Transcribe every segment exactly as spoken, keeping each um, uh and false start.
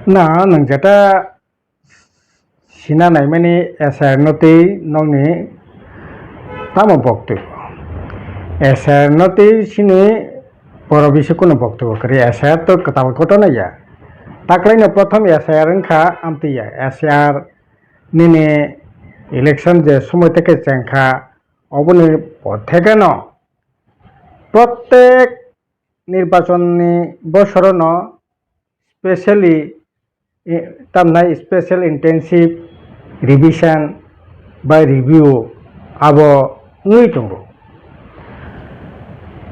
Na, nwng jeta sina naimani S I R no tei nokni tamo boktwi? S I R no tei sini poro bisi kunu boktwi kwrwi, S I R to kwtal ghotona ya. Taklaino prothom S I R wngkha amtwi ya, S I R nini election je somoi teke chengkha, oboni por thekeno prottek nirbachonni bosorono specially, eh, tamnai special intensive revision bai review abo wngwi tongo.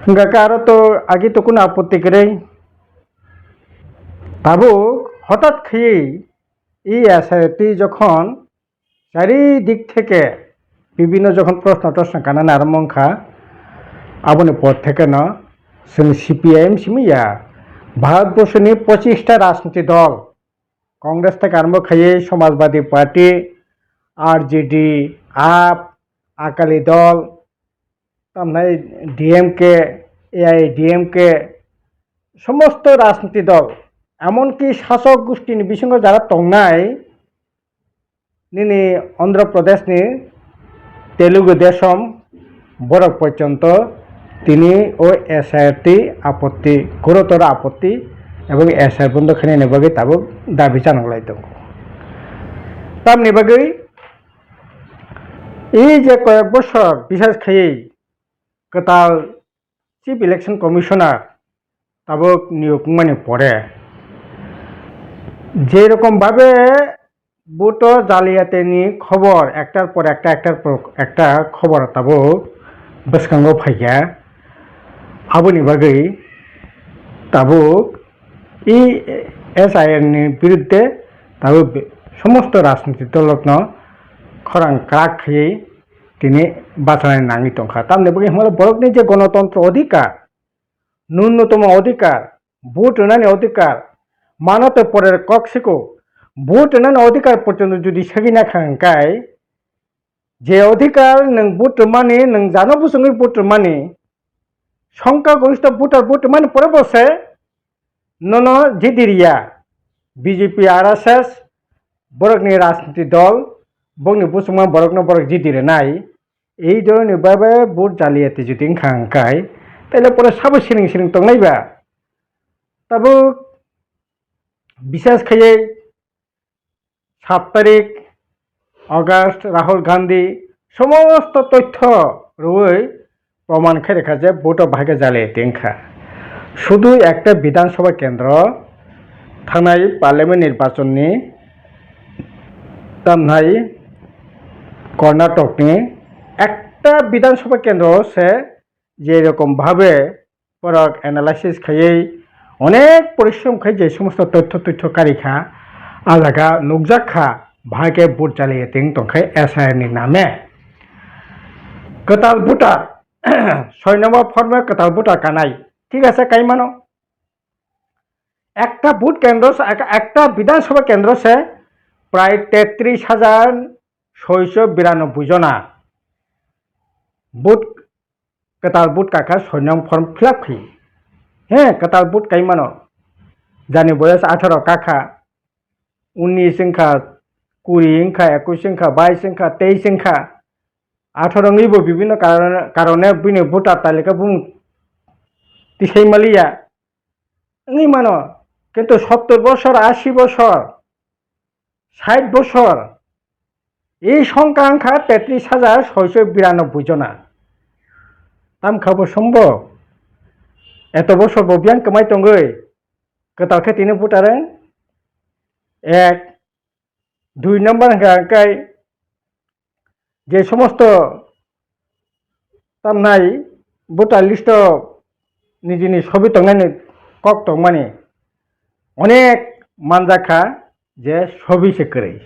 Hwnkha khe aro to agi to kunu apotti kwrwi. Tabuk hotat khaiwi E S I R twi jokhon chari dik theke bibhinno jokhon proshno toshno kanani arombo wngkha, aboni por thekeno chwng C P I M simi ya, Bharatborsoni pochista rajniti dol, Congress theke arombo khaiwi Samajwadi Party, R J D, aap, Akali Dol, tamnai D M K, A I D M K, somosto rajniti dol, emonki sasok gustini bisingo jara tongnai, nini Andhra Pradeshni Telugu Desam borok porjonto tini o S I R twi apotti, gurutor apotti ebong S I R bondo khainani bagwi tabuk dabi chanuk lai tongo. Tamni bagwi e je koyek bosor bisas khaiwi kwtal Chief Election Commissioner tabuk niyok wngmani pore, je rokom bhabe vote o jaliyatini khobor ektar por ekta, ektar por ekta khobor tabuk bwskango phaikha, aboni bagwi tabuk E S I R ni birudde tabuk be-, somosto rajniti dolokno khorang kwrak khaiwi tini bachanani nangwi tongkha. Tamni bagwi hwnba borokni je gonotontro odhikar, nunnotomo odhikar, vote rwnani odhikar, mano tei porer kok siko, vote rwnani odhikar porjonto jodi sagwi nakha hwnkhe, je odhikar nwng vote rwmani, nwng jano bwswngwi vote rwmani, songkha gorista voter vote rwmani pore bo se nono jidi riya. B J P, R S S, borokni rajniti dol, bokni bosongma borokno borok jidi rwnai. Ei dhoroner bhabe vote jaliyati jodi wngkha hwnkhe, taile pore sabo siring siring tongnai ba? Tabuk bisas khaiwi sat tarik August Rahul Gandhi somosto tothyo rwui proman khairikha je vote o bahai khe jaliyati wngkha. Sudu ekta Bidhan Sabha kendro thangnai parliament nirbachon ni tamnai Karnatokni ekta Bidhan Sabha kendro se je rokom bhabe borok analysis khaiwi onek porishrom khai je somosto tothyo tothyo karikha, a jaga nukjak kha bahai khe vote jaliyati wng tongkha S I R ni name. Kwtal voter, soi number form o kwtal voter kanai, thik ase, kaimano. Ekta vote kendro se, ek-, ekta Bidhan Sabha kendro se prai tetris hajar soiso biranobboi jona vote, kwtal vote kakha soi nung form fill up khai. He, kwtal vote kai mano. Jani boyas atharo kakha, unis wngkha, kuri wngkha, ekus wngkha, bais wngkha, teis wngkha. Atharo wngwi bo bibhinno karon-, karone bini voter talika bumung tisai maliya. Wngwi mano, kintu sottor bosor, asi bosor, sait bosor, ei songkha wngkha tetris hajar soiso biranobboi jona. Tamkha bo sombo? Eto bosor bo biyang kwmai tongwi, kwtal khe tini voter wng? Ek, dui number hwnkha hwnkhe je somosto tamnai voter list o nijini sobi tongnani kok tongmani onek manjakha je sobi se kwrwi.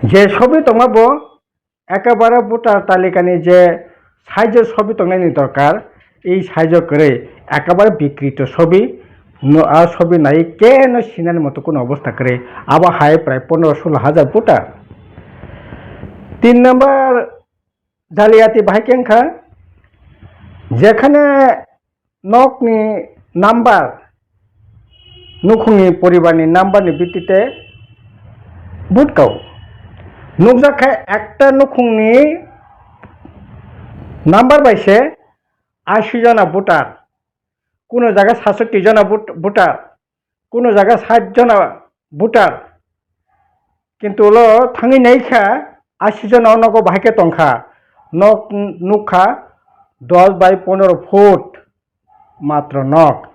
Je sobi tongma bo ekebare voter talikani je saijo sobi tongnani dorkar, ei saijo kwrwi ekebare bikrito sobi, no, a sobi nai keno sinani moto kuno obostha kwrwi. Abo hai prai pondro solo hajar voter. Tin number jaliyati bahai khe wngkha, jekhane nokni number nukhungni poribarni numberni bitite vote kao. Nukjak khe ekta nukhungni number bai se ashi jona voter, kuno jaga sasoti jona vot-, voter, kuno jaga sait jona voter. Kintu ulo thangwi naikha ashi jona o nogo bahai khe tongkha. Nok nukha dos bai pondro foot matro nok.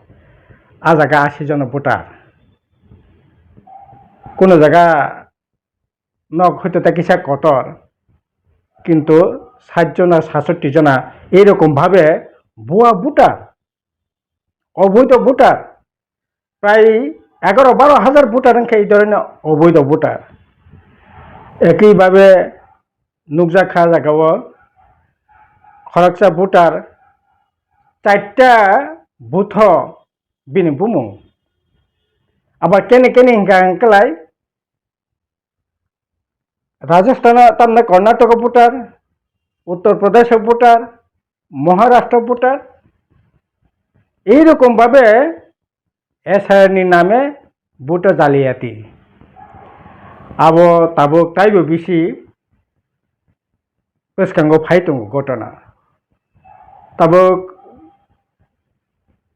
A jaga ashi jona voter. Kuno jaga nok hoito ta kisa kotor, kintu sait jona, sasoti jona erokom bhabe bua voter, oboido voter, prai egaro baro hajar voter wngkha ei dhoroner oboido voter. Ekei bhabe nukjak kha jagao khoroksa voter chaita butho bini bumung. Abo kene kene hingka hingklai Rajasthan o tamni Karnataka voter, Uttar Pradesh o voter, Maharashtra voter. Ei rokom bhabe S I R ni name voter jaliyati. Abo tabuk taibo bisi bwskango phai tongo ghotona. Tabuk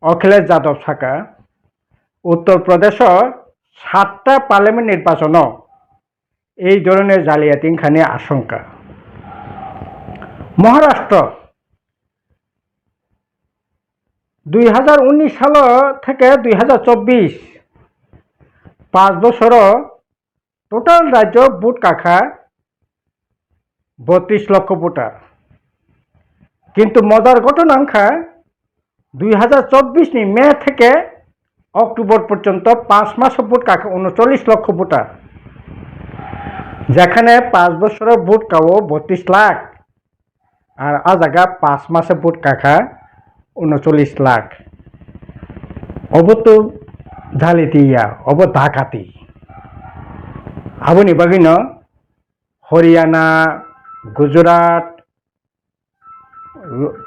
Akhilesh Yadav saka, Uttar Pradesh o satta parliament nirbachon o ei dhoroner jaliyati wngkhani ashongka. Maharashtra dui hazar unnish salo theke dui hazar chobbish, panch bochoro total rajyo vote kakha botris lokho voter. Kintu mojar ghotona wngkha, dui hazar chobbish ni May theke October porjonto panch maso vote kakha unochollish lokho voter. Jekhane panch bochoro vote kao botris lakh, ar a jaga panch mase vote kakha unochollish lakh. Obo to jaliti ya, obo dakati. Aboni bagwino Haryana, Gujarat,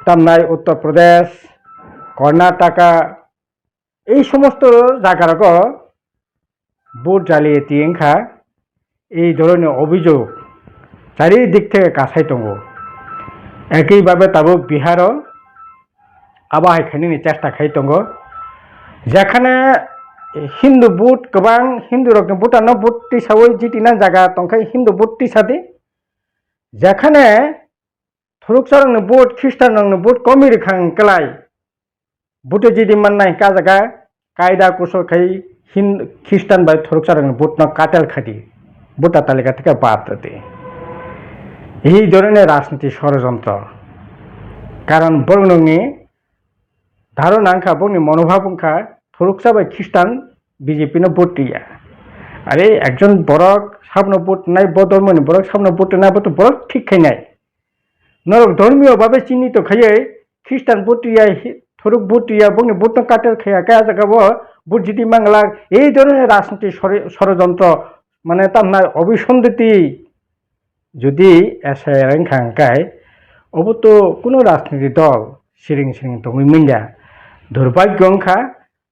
tamnai Uttar Pradesh, Karnataka, ei somosto jagarogo vote jaliyati wngkha, ei dhoroner obhijog charidik theke kasai tongo. Ekei bhabe tabuk Biharo abo hai khainani chesta khai tongo, jekhane Hindu vote kwbang, Hindu rokni voter no vote tisawi jitinani jaga tongkha, Hindu vote tisadi, jekhane Thuruksa rokni vote, Christian rokni vote komi rwkha hwn kwlai. Vote jidi mannai hwnkhe a jaga kaida kusur khai Hin-, Christian bai thuruksa rokni vote no katel khadi. Voter talika theke bad rwdi. Ei dhoroner rajniti shorojontro. Karon borok nokni dharo nangkha, bokni monobhab wngkha thuruksa bai Christian B J P no vote riya. Are ekjon borok sabno vote nai, bo dhormoni borok sabno vote nai, bo to borok thik khainai. Norok dhormiyo babe chini to khaiye, Christian vote ya, hi-, thuruk vote ya, bokni vote no katel khaya, kaya jaga bo vote jiti mangla, ei dhoroner rajniti sori-, sorojontro, mane tamna obisonditi, jodi S I R wngkha hwnkhe, obo to kuno rajniti dol siring siring tongwi manya. Durbhagyo wngkha,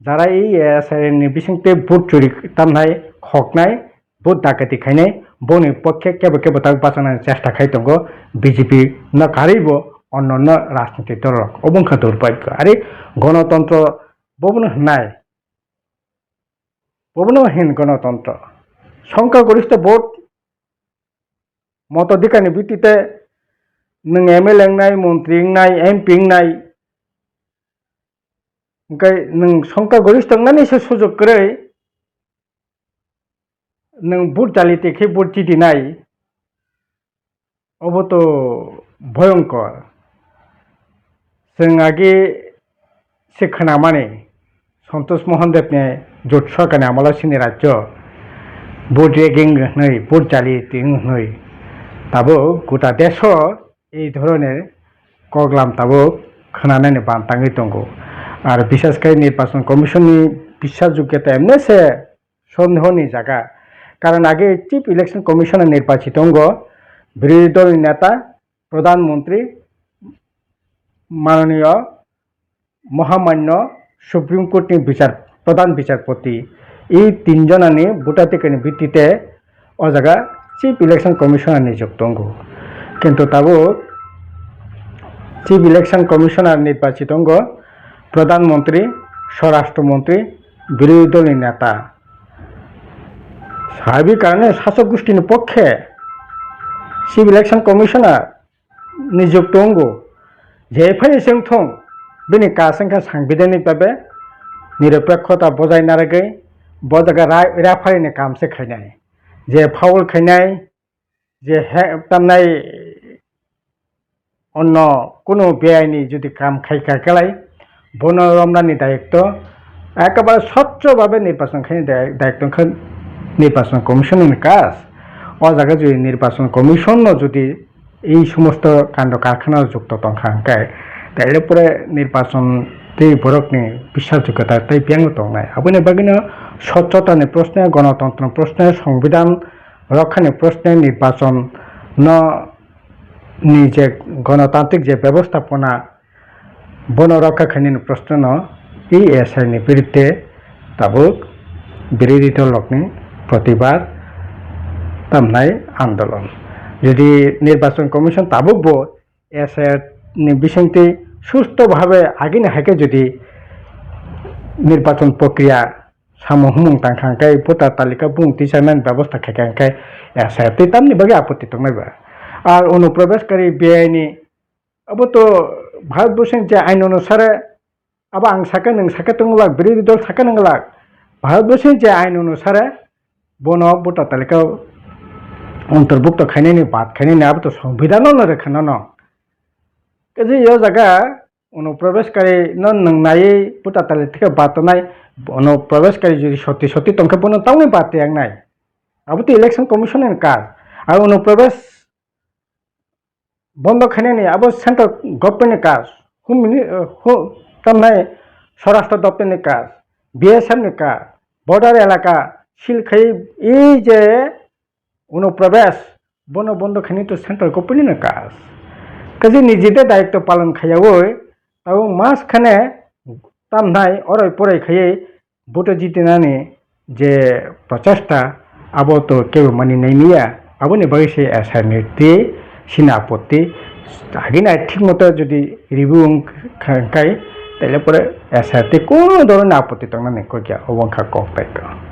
jara ei S I R ni bisingtwi vote churi tamnai, khoknai, vote dakati khainai, boni pokhe kebo kebo tak bachanani chesta khai tongo B J P no karwibo onno onno rajniti dol rok. Obo wngkha durbhagyo. Are gonotontro bobono hwnai, bobono hin gonotontro. Songkha goristho vote moto dikani bitite nwng M L A wngnai, montri wngnai, M P wngnai, hwnkhe nwng songkha goristho wngnani se sujok kwrwi, nwng vote jaliti khe vote chidinai, obo to bhoyongkor. Chwng agi se khwnamani Santosh Mohan Debni jot sorkarni amolo chini rajyo vote rigging hwnwi, vote jaliti hwnwi tabuk gota desho ei dhoroner koklam tabuk khwnanani ban tangwi tongo. Ar bisas khe Nirbachon Commission ni bisas jogyota emne se sondehoni jaga. Karon age Chief Election Commissioner nirbachit wngo birodhi dolni neta, Pradhan Mantri, mananiyo Mohamanyo Supreme Court ni bichar Pradhan Bichar Poti, e tin jonani bhuta tikani bhittite o jaga Chief Election Commissioner nijok tongo. Kintu tabuk Chief Election Commissioner nirbachit tongo Pradhan Mantri, Swarashtra Mantri, Birodhi Dolni Neta. Sabi karone Sasok Gushtini Pokkhe Chief Election Commissioner nijok tongo. Je phai chwng thung, bini kaas wngkha sangbidhanik babe niropekkhota bojai narwgwi bo jaga ra-, referee ni kaam se khainai. Je foul khainai, je he-, tamnai onno kunu beaini jodi kaam khai kha khlai, bono romnani dayitto ekebare swchho babe nirbachon khainai day-, dayitto wngkha Nirbachon Commission ni kaas. O jaga jodi Nirbachon Commission no jodi ei somosto kando karkhana jukto tongkha hwnkhe, taile pore nirbachon tei borokni biswasjogota tei biyangno tongnai. Aboni bagwino swchhotani proshne, gonotontro proshne, songbidhan rokhani proshne, nirbachon no ni je gonotantrik je byabostapona, bono rokha khainani proshno no E S I ni birudde tabuk birodhi dol rokni protibad tamnai andolon. Jodi Nirbachon Commission tabuk bo S I R ni bisingtwi susto bhabe agini haikhe jodi nirbachon prokriya samung humung tangkha hwnkhe voter talika bung tichaimani byabostha khaikha hwnkhe S I R twi tamni bagwi apotti tongnai ba? Ar onuprobeshkari beaini abo to Bharatborsoni je ain onusare, abo ang sakhe, nwng sakhe tongwlak, birodhi dol sakhe nwnglak, Bharatborsoni je ain onusare bono voter talika ontorbukto khainani, bad khainani, abo to songbidhano no rwkha nono. Kaje o jaga onuprobeshkari no nwng naiwi voter talika bad tongnai, onuprobeshkari jodi soti soti tongkhe bono tamni bad tei wngnai. Abo to Election Commission ni kaam. Ar onuprobesh bondo khainani abo central government ni kaam, home mini-, eh, ho-, tamnai Swarashtra doptor ni kaam, B S F ni kaam, border elaka seal khai, ei je onuprobesh bono bondo khainai to central government ni kaam. Kaje nijete dayitto palon khaiyawi tabuk mas khane tamnai oroi poroi khaiwi vote jitinani je prochesta, abo to kebo mani nai niya, aboni bagwi se S I R ni twi sini apotti. Agini thik moto jodi review wng kha-, wngkhai, taile pore S I R twi kono dhoroner apotti tongnani kok ya, obo wngkha kok tai kok.